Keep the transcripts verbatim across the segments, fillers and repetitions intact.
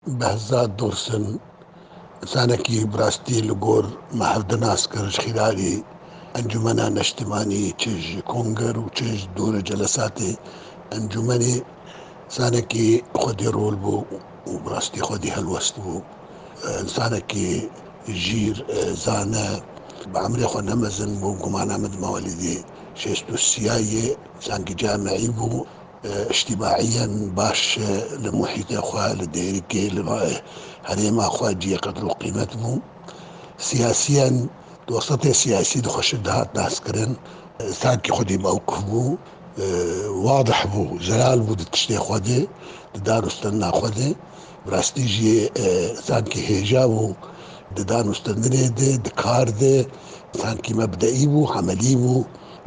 Behzad Dursun, insanekî bi rastî li gor me hevdi nas kir ji xîlalî Encûmena Neştimanî, çi ji konger û çi ji dûre celesatê encûmenê, insanekî xwedî rol bû û bi rastî xwedî helwest bû. Insanekî jîr, zane, bi emrê xwe ne mezin bû, gumana min di mewelîdê şêst û siyayê, sankî camîî bû. Îctîmaîyen baş li muhîtê xwe, li dêrikê, li herêma xwe cihê qedr û qîmet bû. Siyasiyen, di wesatê siyasî de xweşik dihat naskirin. Sankî xwedî mewqif bû, wadih bû, zelal bû di tiştê xwe de, di dan û stendina xwe de. Bi rastî jî, sankî hêja bû di dan û stendinê de, di kar de, sankî mebdeî bû, emelî bû.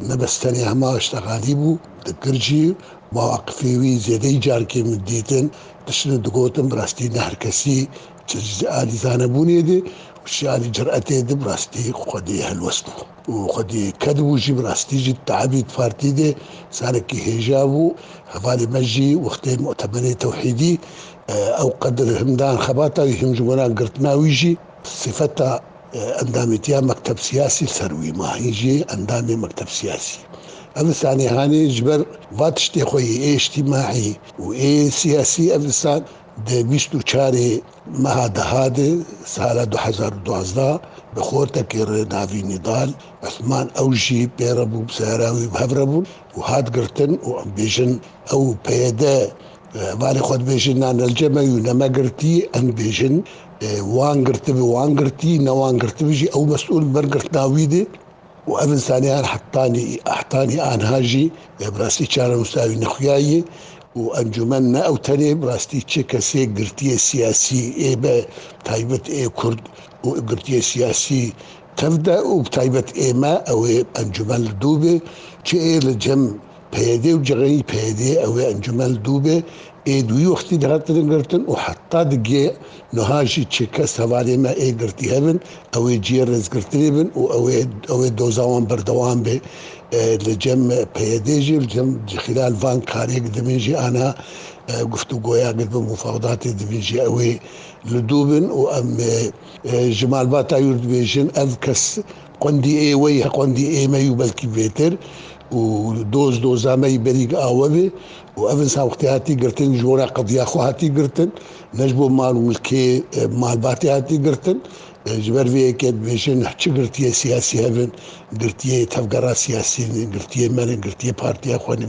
Ne bes tenê hema ştexalî bû, dikir jî. Mewaqifê wî zêdeyî carkê min dîtin, diştin digotin, bi rastî ne her kesî çi ji alî zanebûnê de û çi alî ciretê de bi rastî xwedî helwest bû. Û xwedî ked bû jî, bi rastî jî teebî di partî de sanekî hêja bû. Hevalê me jî wextê mutemerê tewhîdî, e, ew qedir him dan xebata wî, him ji bona girtina wî jî sifeta, e, endamîtiya mekteb siyasî ser wî ma. Hîn jî endamê mekteb siyasî. Ev insanê hanê ji ber va tiştê xwe yê ê îctîmaî û ê siyasî ev insan di bîst û çarê meha deha de sala du hezar û duwazdeh bi xortekê re navî Nîdal Osman, ew jî pê re bû, bi seyara wî bi hev re bûn û hat girtin û em bêjin ew P Y D, e, hevalê xwe dibêjin na ne li cem me yû ne me girtî, em bêjin, e, wan girtibi, wan girtî, ne wan girtibi jî ew mesûl ber girtina wî de. Û ev insanê an hetanî, hetanî anha jî, e, bi rastî çarenûsa wî nexuya ye û encûmen ne ew tenê, bi rastî çi kesê girtiyê siyasî ê be, taybet ê Kurd û girtiyê siyasî tev de û bi taybet ê me, ew ê encûmen li dû be, çi ê li cem P Y D û cixê P Y D ew ê encûmen li dû be, ê di wî wextî de hatine girtin û heta digê niha jî çi kes hevalê me ê girtî hebin, ew ê cihê rêzgirtinê bin û ew ê, ew ê doza wan berdewam be. E, li cem P Y D jî, li cem xîlal van karê dibin jî ana, e, guftûgoya dibin, mufawdatê dibin jî ew ê li dû bin û em, e, e, ji malbata yûr dibêjin, ev kes qwendî ê we ye, qwendî ê me yû belkî bêtir û doz doza me yî berî a we be û ev insan wextê hatî girtin, ji bona qediya xwe hatî girtin, ne ji bo mal û milkê, e, malbatê hatî girtin. E, ji ber vê yekê dibêjin, çi girtiyê siyasî hebin, girtiyê tevgera siyasî ne, girtiyê me ne, girtiyê partiya xwe ne,